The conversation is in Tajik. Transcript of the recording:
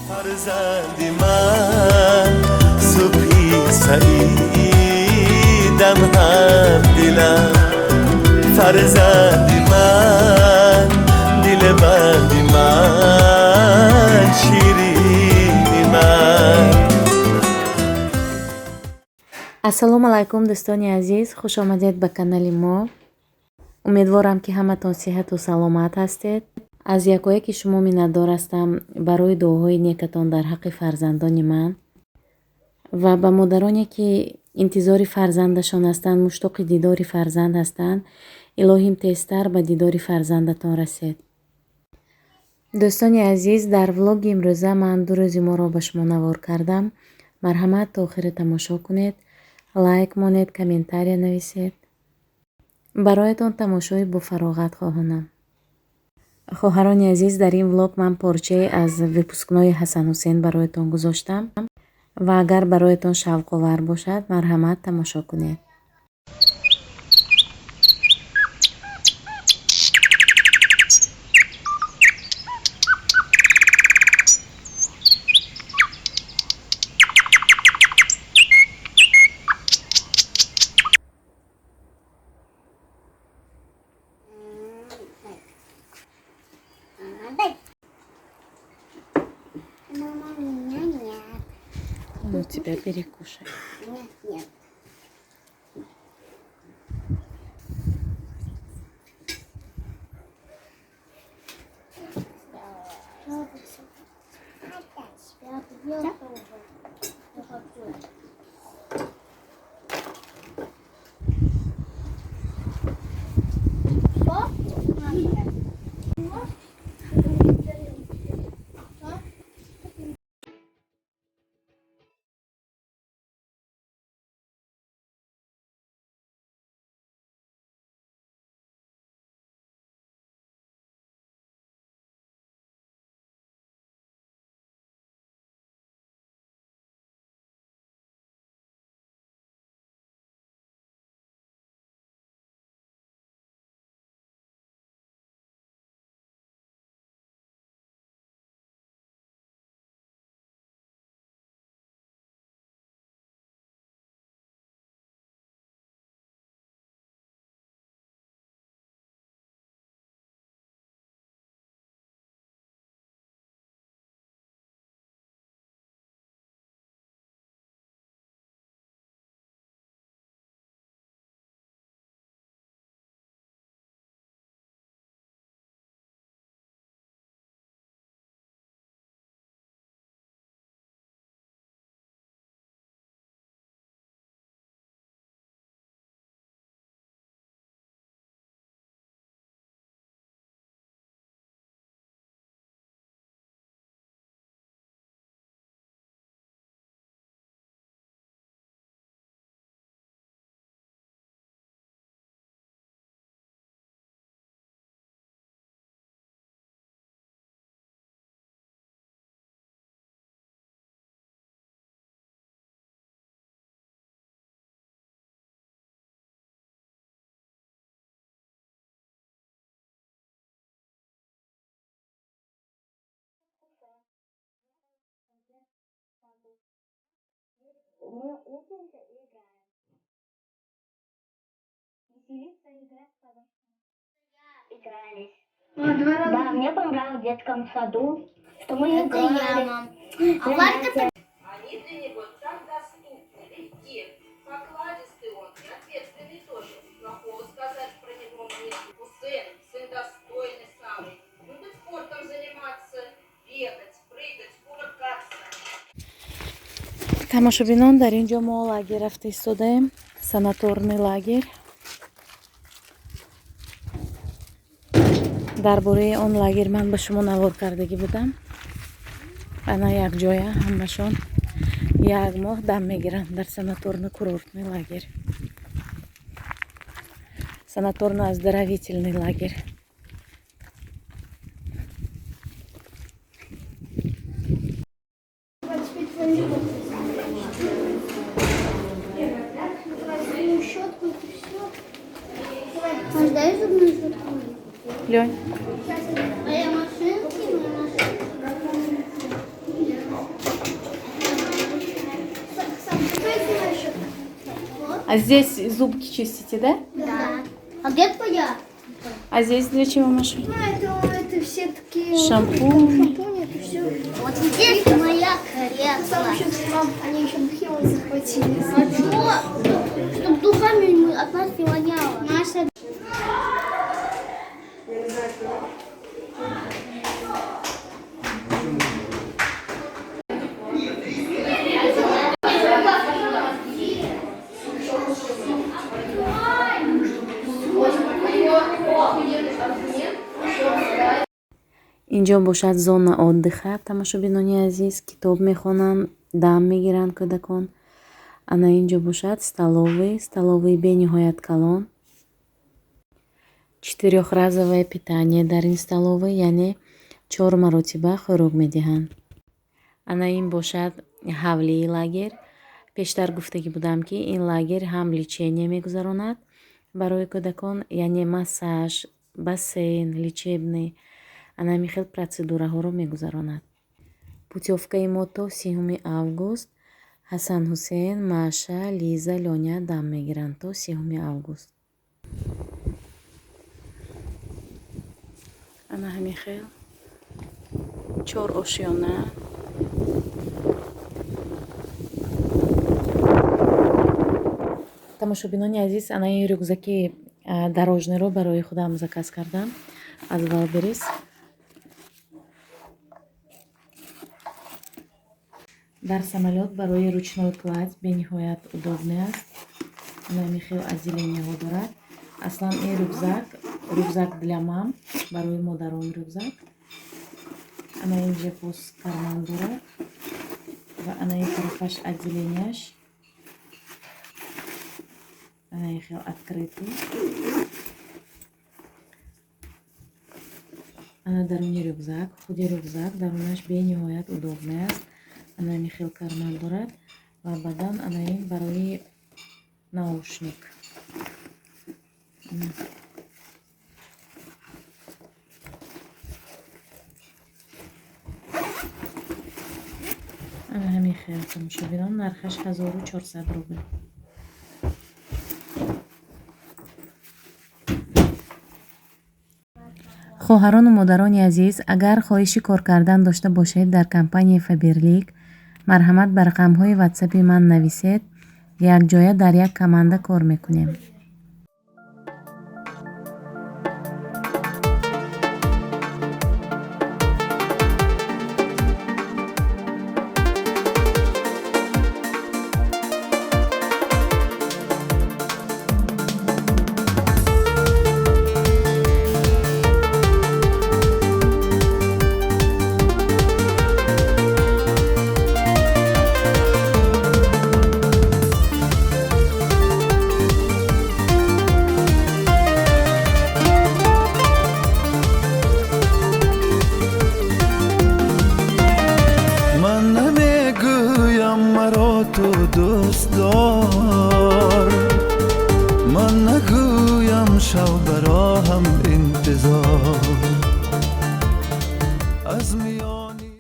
Фарзанди ман, субҳи саидам, ҳамдилам, фарзанди ман, дилбанди ман, ширини ман. Ассалому алайкум, дӯстони азиз, хушомадед ба канали мо. Умедворам, ки ҳаматон сиҳату саломат ҳастед. Аз якояки шумо миннатдор ҳастам барои дуоҳои некатон дар ҳаққи фарзандони ман ва ба модароне, ки интизори фарзандашон ҳастанд, муштоқи дидори фарзанд ҳастанд. Илоҳим, тезтар ба дидори фарзандатон расед. Дӯстони азиз, дар влоги имрӯза ман ду рӯзи моро ба шумо навор кардам. Марҳамат, то охира тамошо кунед, лайк монед, комментария нависед. Бароятон тамошои бофароғат хоҳонам. Хоҳарони азиз, дар ин влог ман порчае аз выпускной и Ҳасанҳусен бароятон гузоштам ва агар бароятон шавқовар бошад, марҳамат, тамошо кунед. Дай. Мама, у меня нет. Он у тебя перекушает. Нет, нет. Мы учимся и играем. Веселиться и играть в Игрались. Да, мне понравилось в детском саду, что мы Это я, играли. мам. А Варка. Они для него так доступны, легки. Покладистый он и ответственный тоже. Плохого сказать про него мне. Хусен, сын достойный самый. Любит спортом заниматься, бегать, прыгать, кувыркаться. Тамошобинон, дар ин ҷо мо лагер рафта истодаем, санаторный лагерь. Дар бораи он лагер ман ба шумо навор кардагӣ будам. Ана, якҷоя ҳамашон як моҳ дам мегиранд дар санаторно курортный лагерь, санаторно оздоровительный лагерь. Зубную щетку, это все. Маш, дай зубную щетку. Лёнь. Моя машинки, моя машинка. А здесь зубки чистите, да? Да. А где твоя? А здесь для чего, Маша? Ну, это все такие... Шампунь. Шампунь, это все. Вот здесь моя кресло. Там еще, мам, они еще духи захватили. А что? Чтоб духами от нас не воняло. Маша. Инҷо бошад зона отдыха, тамошобинони азиз, китоб мехонанд, дам мегиранд кӯдакон. Ана инҷо бошад столовый, столовый бениҳоят калон. Четырёхразовое питание дар ин столовый, яъне 4 маротиба хӯрок медиҳанд. Ана ин бошад ҳавлии лагер. Пештар гуфтагӣ будам, ки ин лагер ҳам лечение мегузаронад барои кӯдакон, яъне массаж, бассейн, лечебный, ана ҳамин хел процедураҳоро мегузаронад. Путёвкаи мо то 3 август. Ҳасан Ҳусейн, Маша, Лиза, Лёня дам мегиранд то 3 август. Ана ҳамин хел 4 ошёна. Тамошобинони азиз, ана ин рюкзаки дорожныйро барои худам заказ кардам аз Валберис. Дар самолёт барои ручной кладь бениҳоят удобный аст. Ана ҳамин хел отделениеҳо дорад. Аслан ин рюкзак, рюкзак для мам, барои модарон рюкзак. Ана инҷа боз карман дорад ва ана ин тарафаш отделенияш. Ана ин хел открытый. Ана даруни рюкзак, худи рюкзак дарунаш бениҳоят удобный аст. Ана ҳамин хел карман дорад ва баъдан ана ин барои наушник. Ана ҳамин хел тамошобинон, нархаш 1400 рубл. Хоҳарону модарони азиз, агар хоҳиши кор кардан дошта бошед дар компанияи Фаберлик, марҳамат ба рақамҳои ватсапи ман нависед, якҷоя дар як команда кор мекунем. دوستدار من نگویم شو براهم انتظار از میان.